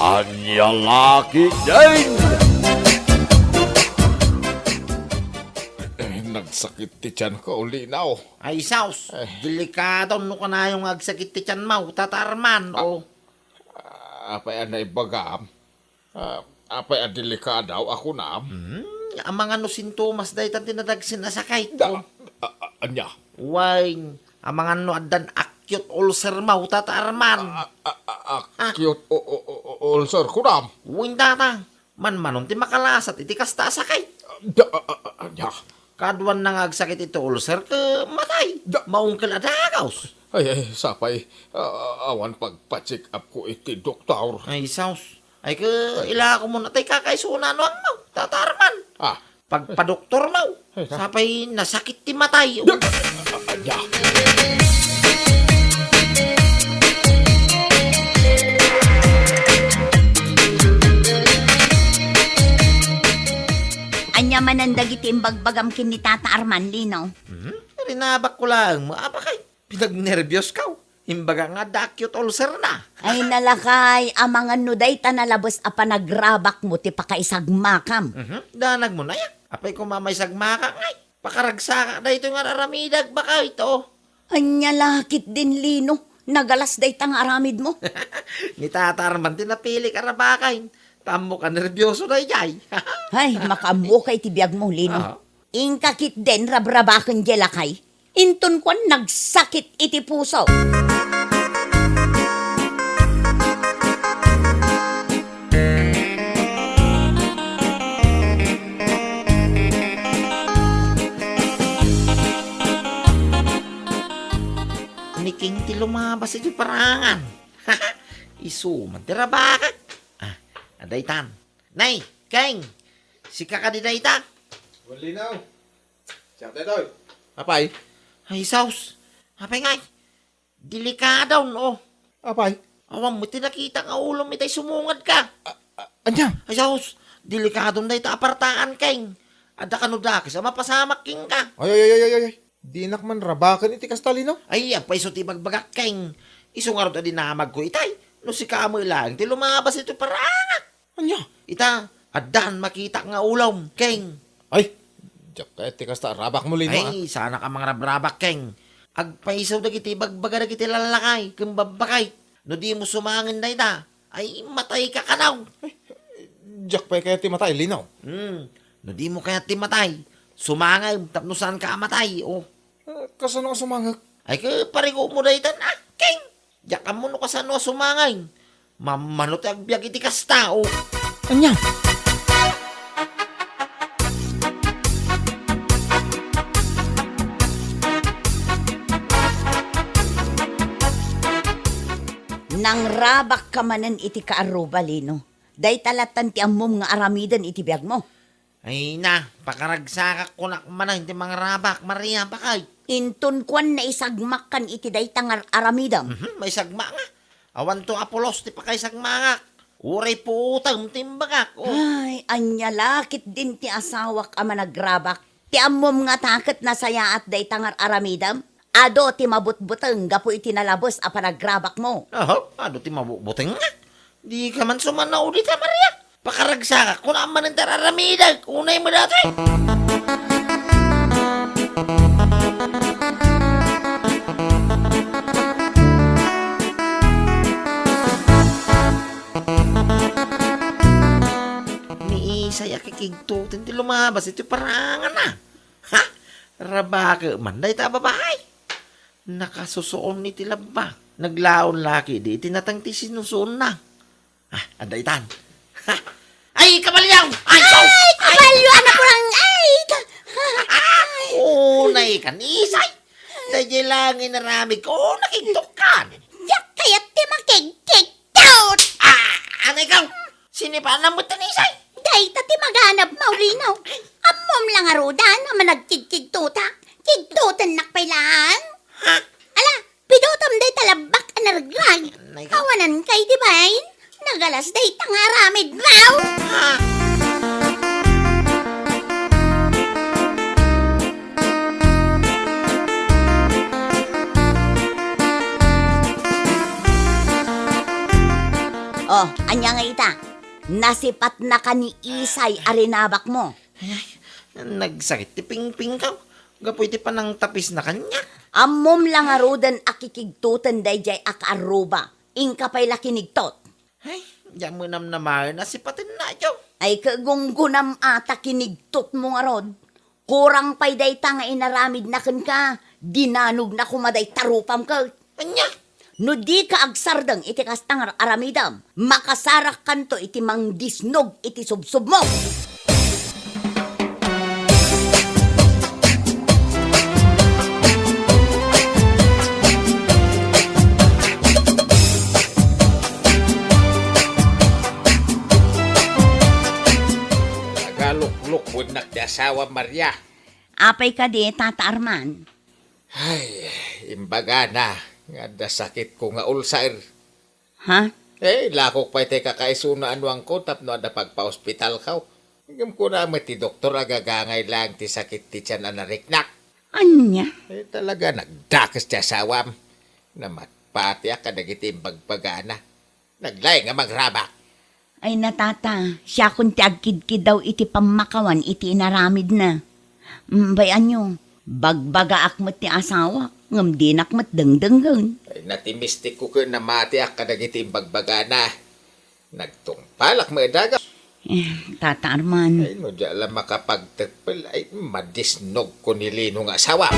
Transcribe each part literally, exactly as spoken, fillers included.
Ania la ketdin? Eh, nagsakit ti tianko, Lino. Ay, sus, Eh. Delikado no kanayon nga agsakit ti tianmo, Tata Arman, Ah. o. Ah, apay a naibagam? Ah, apay a delikado a kunam? Hmm, amangan no sintomas dayta ti nadagsen a sakit, Da, o. ah, ah, ania? Wen, amangan no addan acute ulcer mo, Tata Arman. Ah, ah, ah, acute u-, u-, u-, ulcer, kunam? Wen, Tata. Manmanon ti makalasat iti kasta a sakit. Da, ah, ah, ah, ania? Kaduanna nga agsakit iti ulcer ket matay. Da- Maungkel a dagus. Ay, ay, sapay, ah, awan pagpa-check up ko iti doktor. Ay, sus. Ay, ke, Ay. Ilako mo na tay kakaisuna no angmo, Tata Arman. Ah. Pagpadoktor mo. Ay, ah. Sapay nasakit ti matay. Da- ah, ah, ah, ania? Ania manen dagiti imbagbagam ken ni Tata Arman, Lino? Hmm? Rinabak ko laeng mo, apay kay pinagnerbios ka. Imbaga nga adda acute ulcer na. Ay, nalakay, amangan no dayta nalabes a panagrabak mo ti pakaisagmakam. Mhm. Danag mo na ya. Apay ko mamaisagmakak ngay. Pakaragsakak daytoy nga aramidek, bakay to. Ania la ketdin, Lino, nagalas dayta nga aramid mo. Ni Tata Arman ti napilik a rabaken. Tammo ka nerbiyoso dayjay. Ay, makaammo ka iti biag mo, Lino. Ah. Inka ketdin rabrabaken diay lakay. Inton kuan nagsakit iti puso. Ni King ti lumabas iti parangan. Isu man ti rabakek. Ah, adda itan. Nay, King, sika kadi dayta? Wen, Lino. Siak daytoy. Apay? Ay, sus. Apay ngay? Delikado, no? Apay? Awan mo ti nakita nga ulom itay sumungad ka. A-, a-, ania? Ay, sus. Delikado dayta a partaan, King. Adda kano dakes a mapasamak kenka. Ay, ay, ay, ay, ay, ay. Dinak man rabaken iti kasta, Lino. Ay, apay isu ti ibagbagak, King. Isu ngarud a dinamag ko itay. No sika met laeng ti lumabas iti parangak. Ania? Ita, addan makitak nga ulom, King. Ay, diak kayat ti kasta a rabak mo, Lino, ah. Ay, saanak a mangrabrabak, King. Agpaisaw dagiti ibagbaga dagiti lallakay ken babbakay. No dimo sumangin dayta, ay, matayka kano. Ay, diak pay kayat ti matay, Lino. Hmm, no dimo kayat ti matay, sumangem tapno saanka a matay, o. Eh, kasano a sumangek? Ay, ke, parigo mo daytan, ah, King. Diak ammo no kasano a sumangay. Mammano ti agbiag iti kasta, o. Ania? Nangrabakka manen iti kaarruba, Lino. Dayta lattan ti ammom nga aramiden iti biagmo. Ay na, pakaragsakak kunak manen ti mangrabak, Maria, bakay. Inton kuan naisagmakkan iti dayta nga aramidem. Mhm, maisagmak nga. Awanto a pulos ti pakaisagmangak. Uray puotem ti imbagak, o. Ay, ania la ketdin ti asawak a managrabak. Ti ammom ngata ket nasayaat dayta nga aramidem? Adu ti mabutbuteng gapu iti nalabes a panagrabakmo. Aha, adu ti mabutbuteng? Dika man sumannao dita, Maria. Pakaragsakak, kunam manen ti ar-aramidek. Unay mo datoy. Ni Isay a kikigtoten ti lumabas iti paranganna. Ha? Rabake man dayta a babai. Nakasusuon iti labba. Naglaon la ketdi iti nateng ti sinusuonna. Ah, adda itan. Ha? Ay, kabalyo! Ay, sus! Ay, kabalyo, anak ko lang! Ay, ka-, Unay kan, Isay! Dayjay lang inaramid ko, nakigtukkan! Diak kayat ti makigkigtot! Ah, anay ka? Sinipaanam mo tan, Isay? Dayta ti maganab, Maulino. Ammom lang arudan a managkigkigtutak. Kigtutennak pay lang. Ha? Ala, pidutam dayta labbak a naraglag. Nay ka? Awanan kay di bain? Nagalas dayta nga aramid, Mau. Ha? Oh, ania nga ita? Nasipatnaka ni Isay a rinabakmo. Ay, ay, nagsakit ti pingpingko gapu iti panangtapisna kaniak. Ammom la ngaruden a kikigtoten daydiay a kaarruba. Inka pay la kinigtot. Ay, diak met namnamaen a sipatenna, Joe. Ay, kagunggunam a ta kinigtotmo ngarud. Kurang pay dayta nga inaramidna kenka, dinanogna koma dayta rupam ket. Ania? No dika agsardeng iti kasta nga aramidem, makasarakkanto iti mangdisnog iti subsubmo. Nagaluklukwennak ti asawam, Maria. Apay kadi, Tata Arman? Ay, imbagana nga adda sakitko nga ulcer. Ha? Eh, lakok pay ti kakaisuna a nuangko tapno adda pagpaospitalko. Ngem kuna met ti doktor a gagangay laeng ti sakit ti tian a nariknak. Ania? Eh, talaga, nagdakes ti asawam. Namatpatiak kadagiti imbagbagana. Naglaing a mangrabak. Ay, Tata, siakon ti agkidkidaw iti pammakawan iti inaramidna. Mm, bay-anyo, bagbagaak met ti asawak, ngem dinak met dengdenggen. Ay, natimistikko ken namatiak kadagiti imbagbagana. Nagtungpalak met daga. Eh, Tata Arman. Ay, no diak la makapagtekpel, ay, madisnogko ni Lino nga asawa.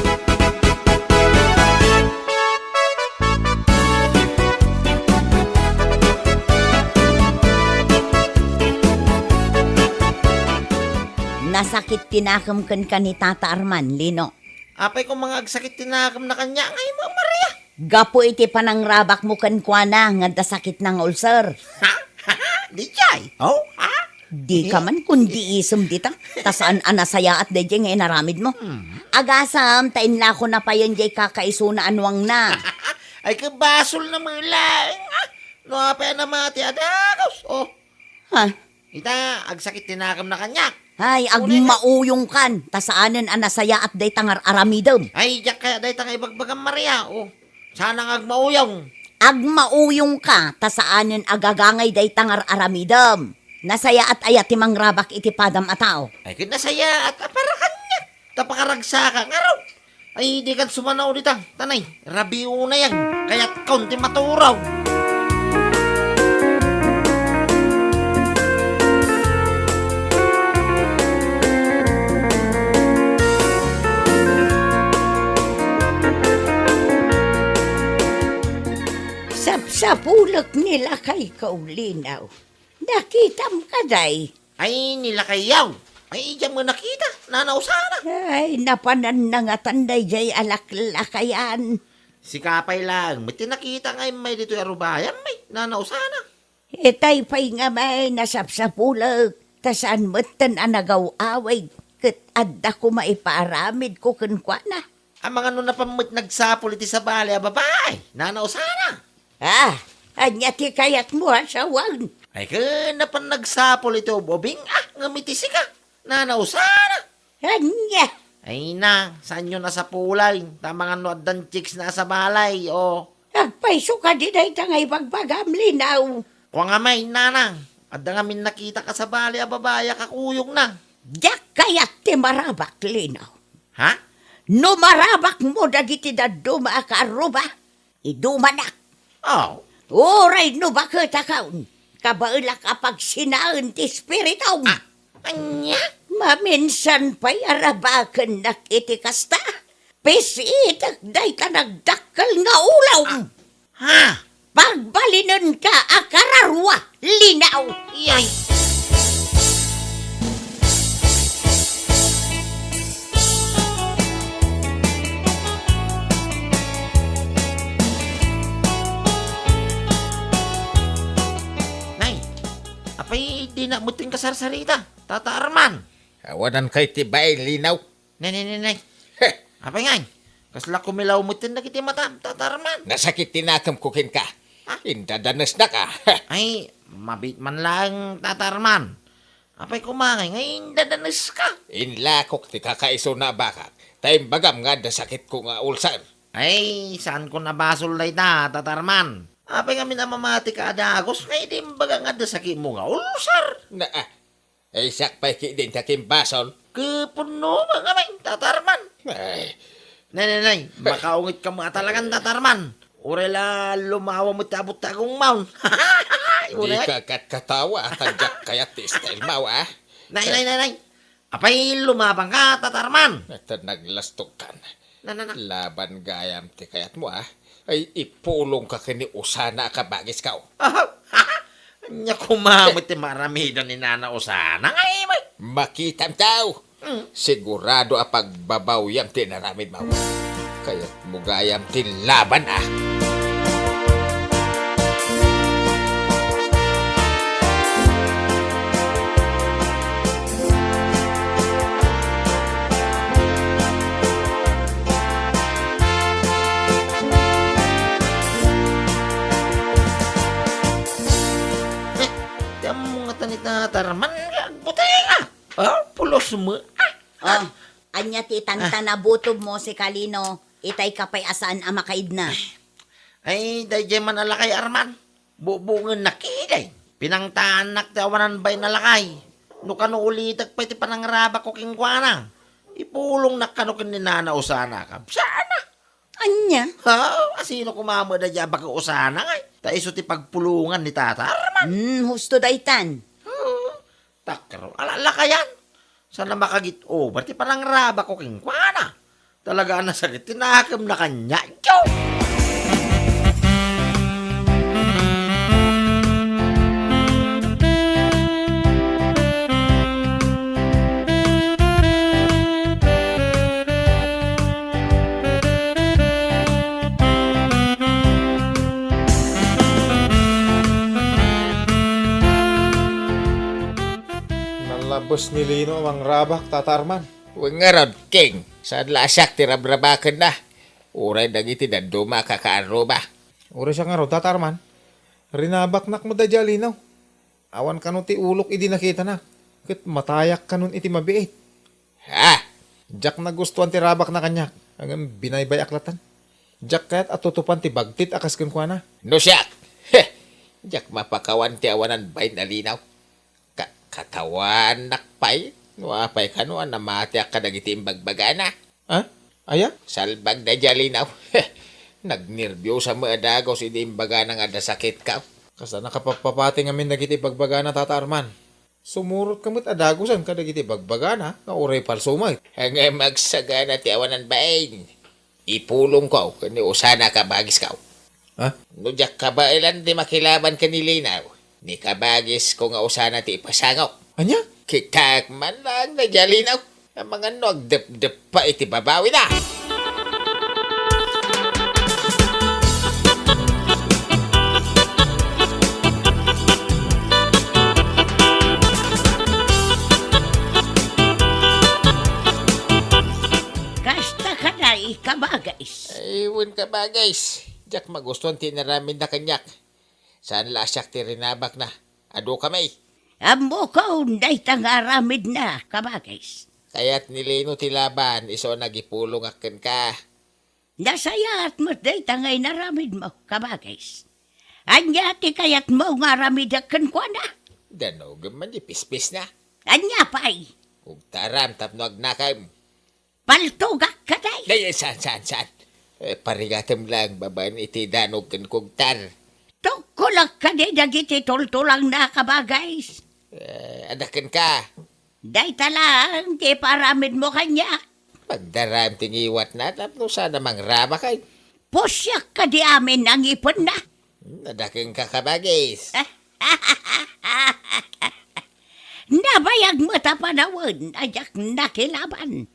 Nasakit ti nakem kenka ni Tata Arman, Lino. Apay koma nga agsakit ti nakemna kaniak, ay, Maria? Gapu iti panangrabakmo kenkuana nga adda sakitna nga ulcer. Ha? Diay? Oh, ha? Dika man kundi isem dita, ta saan a nasayaat daydiay nga inaramidmo. Hmm. Agasam, ta inlako napayen diay kakaisuna a nuangna. Ay, kabasolna met laeng, ah. No apay a namati a dagus, oh. Ha? Ita, agsakit ti nakemna kaniak. Ay, agmauyongkan, ta saanen a nasayaat dayta nga ar-aramidem. Ay, diak kayat dayta nga ibagbagam, Maria, oh. Saan nga agmauyong? Agmauyongka, ta saanen a gagangay dayta nga ar-aramidem. Nasayaat aya ti mangrabak iti padam a tao? Ay, ket nasayaat a para kaniak. Ta pakaragsaka ngarud. Ay, dikan sumanao dita, tanay, rabii unay, kayatkon ti maturaw. Sapsapulek ni lakayko, Linaw. Nakitam kadi? Ay, ni lakayyo. Ay, diak met nakita. Nanausana. Ay, napananna ngatan daydiay a laklakayan. Sika pay laeng met ti nakita nga immay ditoy a rubayam, ay, nanausana. Itay pay ngamin a sapsapulek, ta saan metten a nagaw-awig, ket adda koma ipaaramidko kenkuana. Amangan no napan met nagsapul iti sabali a babai, nanausana. Ah, ania ti kayatmo a sawen? Ay, ken napan nagsapul iti ub-ubing, ah, ngem iti sika, nanausana. Ania? Ay na, saanyo a sapulay, ta amangan no addan chicks na a sabali, o. Agpayso kadi dayta nga ibagbagam, Linaw? Kua ngamin, nanang, adda ngamin nakita a sabali a babai a kakuyogna. Diak kayat ti marabak, Linaw. Ha? No marabakmo dagiti dadduma a kaarruba, idumanak. Oh. Uray no baketakon, kabaelak a pagsinaen ti espiritum. Ah, ania? Maminsan pay a rabakennak iti kasta. Pis-itek dayta nagdakkel nga ulom. Ah. Ha? Pagbalinenka a kararua, Linaw. Iyay. Nay, apay dinak metten kasarsarita, Tata Arman? Awanan kay ti bain, Linaw. Nay, nay, nay, nay. Heh. Apay ngay? Kasla kumilaw metten dagiti matam, Tata Arman. Nasakit ti nakemko kenka. Ah? Indadanesnak. Ay, mabiit man laeng, Tata Arman. Apay koma ngay nga indadaneska? Inlakok ti kakaisuna a bakak, ta imbagam nga adda sakitko nga ulcer. Ay, saanko a basol dayta, Tata Arman. Apay ngamin a mamati ka a dagus nga idi imbaga nga adda sakitmo nga ulcer? Na, ah, ay siak pay ketdin ti akimbasol. Kapunno nga ngamin, Tata Arman. Ay. Nay, nay, nay, makaungit ka met talagan, Tata Arman. Uray la lumawa met ti abut ti agongmaon. Uray. Dika katkatawa, ta diak kayat ti style mo, ah. Nay, nay, nay, nay. Apay lumabang ka, Tata Arman? Ita naglastok kan. Na, na, na. Laban gayam ti kayatmo, ah. Ay, ipulong ka ken ni Osana a kabagis ka, oh. Ania koma met ti maaramidan ni Nana Osana, ay, may. Makitam tao. Mm. Sigurado a pagbabawiam ti inaramidmo. Kayatmo gayam ti laban, ah. Eh, ti ammo ngata ni Tata Arman nga agbuting, ah. Ah, pulos mo. Ah, ah. Oh, ania ti itangtanabutom mo, Sikalino? Itay ka pay a saan a makaidna. Ay, daydiay man a lakay, Arman. Bubungennak idiay. Pinangtaannak ti awanan bain a lakay. No kano ulitek pay ti panangrabakko kenkuana, ipulongnak kano ken ni Nana Osana a kabsatna. Ania? Ha? Asino koma met daydiay a baket Osana ngay? Ta isu ti pagpulongan ni Tata Arman. Hmm, husto daytan. Ha? Takro, ala lakayan. Saan a makagit-over ti panangrabakko kenkuana. Talaga a nasakit ti nakemna kaniak. Nalabes ni Lino a mangrabak, Tata Arman. Wen ngarud, King, saan la a siak ti rabrabakenna. Uray dagiti dadduma a kakaarruba. Uray siak ngarud, Tata Arman. Rinabaknak met daydiay a Lino. Awan kano ti ulok idi nakitanak, ket matayak kanon iti mabiit. Ha? Diak nagustuan ti rabakna kaniak, ngem binaybay-ak latan. Diak kayat a tutupan ti bagtit a kas kenkuana. No siak, heh, diak mapakawan ti awanan bain a Lino. Ka-, katawaannak pay, no apay kano a namatiak kadagiti imbagbagana. Ah? Aya? Salbag daydiay a Lino. Nagnerbiosa met a dagus idi imbagana nga adda sakitka. Kasla nakapapapati ngamin dagiti ibagbagana, Tata Arman. Sumurot ka met a dagusen kadagiti ibagbagana nga uray palso met. Ngem agsagana ti awanan bain. Ipulongko ken ni Osana a kabagiska. Ha? No diak kabaelan ti makilaban ken ni Lino, ni kabagisko nga Osana ti ipasangok. Ania? Kitaek man laeng daydiay a Lino. Amangan no agdepdeppa iti babawina. Kasta kadi, kabagis. Ay, wen, kabagis. Diak magustuan ti inaramidna kaniak. Saan la a siak ti rinabakna. Adu kami. Ammokon dayta nga aramidna, kabagis. Kayat ni Lino ti laban, isu a nagipulongak kenka. Nasayaat met dayta nga inaramidmo, kabagis. Ania ti kayatmo nga aramidek kenkuana? Danogem man ti pispisna. Ania pay? Kugtaram tapno agnakem. Paltogak kadi. Ay, saan, saan, saan? Eh, parigatem laeng babaen iti danog ken kugtar. Tukkolek kadi dagiti tultulangna, kabagis. Eh, adda kenka. Dayta laeng ti ipaaramidmo kaniak. Pagdaraem ti ngiwatna tapno saan a mangrabak. Pusiak kadi amin a ngipenna. Adda kenka, kabagis. Nabayag met a panawen a diak nakilaban.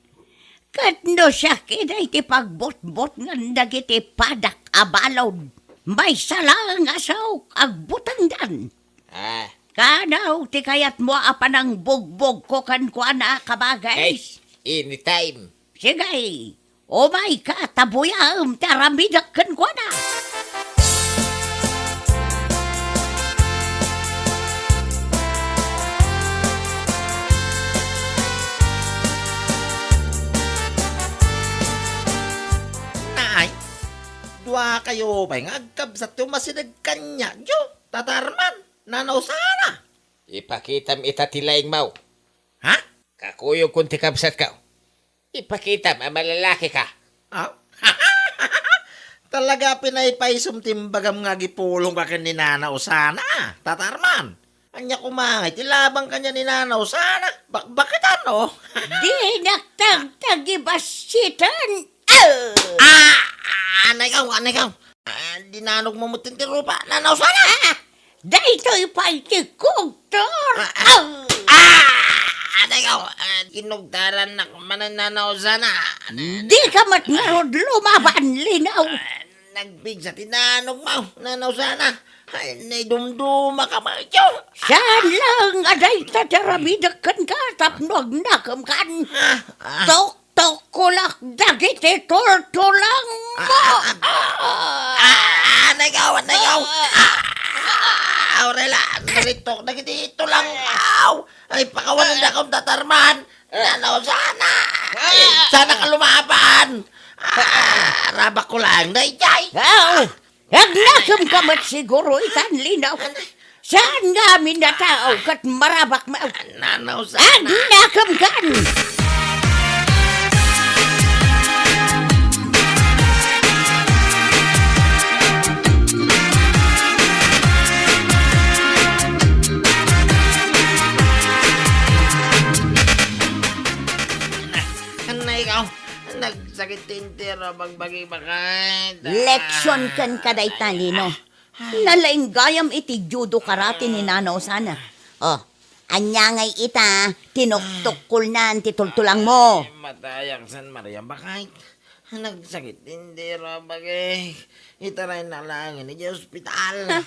Ket no siak idiay ti pagbutbutngen dagiti padak a balud, maysa laeng a saok agbutengdan. Ah. Kano ti kayatmo a panangbugbogko kenkuana, kabagis? Hey, anytime. Sige, umayka ta buyaem ti aramidek kenkuana. Nay, dua A kayo pay nga agkabsatyo masideg kaniak, yo, Tata Arman, Nana Osana. Ipakitam ita ti laingmo. Ha? Kakuyogkon ti kabsatko. Ipakitam a malalakika. Aw? Talaga pinaypaysom ti imbagam nga agipulongka ken ni Nana Osana, Tata Arman. Ania koma ngay ti labang kaniak ni Nana Osana? Bakbaketan, no? Dinak tagtagibasitan. Ah! Ah! Anay kaw, anay kaw. Ah, dinanogmo met ti rupa, Nana Osana. Ah! Daytoy pay ti kugtor. Ah! Ah! Ah! Anay kaw. Ah, kinugtarannak manen, Nana Osana. Dika met ngarud lumaban, Lino. Ah, nagpigsa ti nanogmo, Nana Osana. Ay, naidumdumaka met. Saan laeng a dayta ti aramidek kenka tapno agnakemkan. Ah, ah. Tok- Tukkolak dagiti tultulangmo. Ah, ah, ah, ah, anay kaw, anay kaw. Ah, ah, Aurela, naritok dagiti tulangmo. Ay, pakawanendakon, Tata Arman. Nana Osana. Ay, saan ka lumaban? Ah, rabakko laeng daydiay. Aw, agnakemka met siguro itan, Lino. Saan nga amin a tao ket marabakmo? Nana Osana. Agnakemkan! Anay kaw, nagsakit ti entero a bagbagi, baket. Leksion kenka dayta, Lino. Nalaing gayam iti judo karate ni Nana Osana. Oh, ania ngay ita, tinuktukkolnan ti tultulangmo. Ay, matayak, San Maria, baket. Nagsakit ti entero a bagik. Itaraynak laeng idiay ospital. Ha?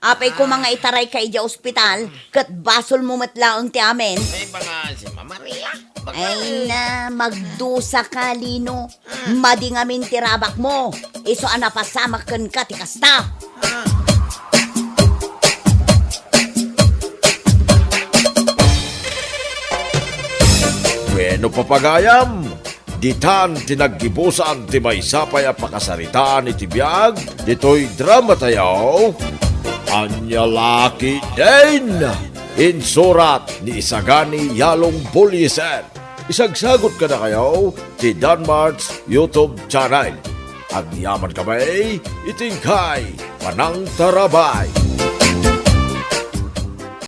Apay koma nga itarayka idiay ospital, ket basolmo met laeng ti amin. Ay, baka si Mama Maria. Baka Ay na, magdusaka, Lino. Madi ngamin ti rabakmo. Isu a napasamak kenka ti kasta. Bueno, papagayam, ditan ti naggibusan ti maysa pay a pakasaritaan iti biag ditoy dramatayo. Ania la ketdin? Insurat ni Isagani Yalong Buliesen. Isagsagot kadakayo ti Danmart's YouTube channel. Agyamankami iti inkay panangtarabay.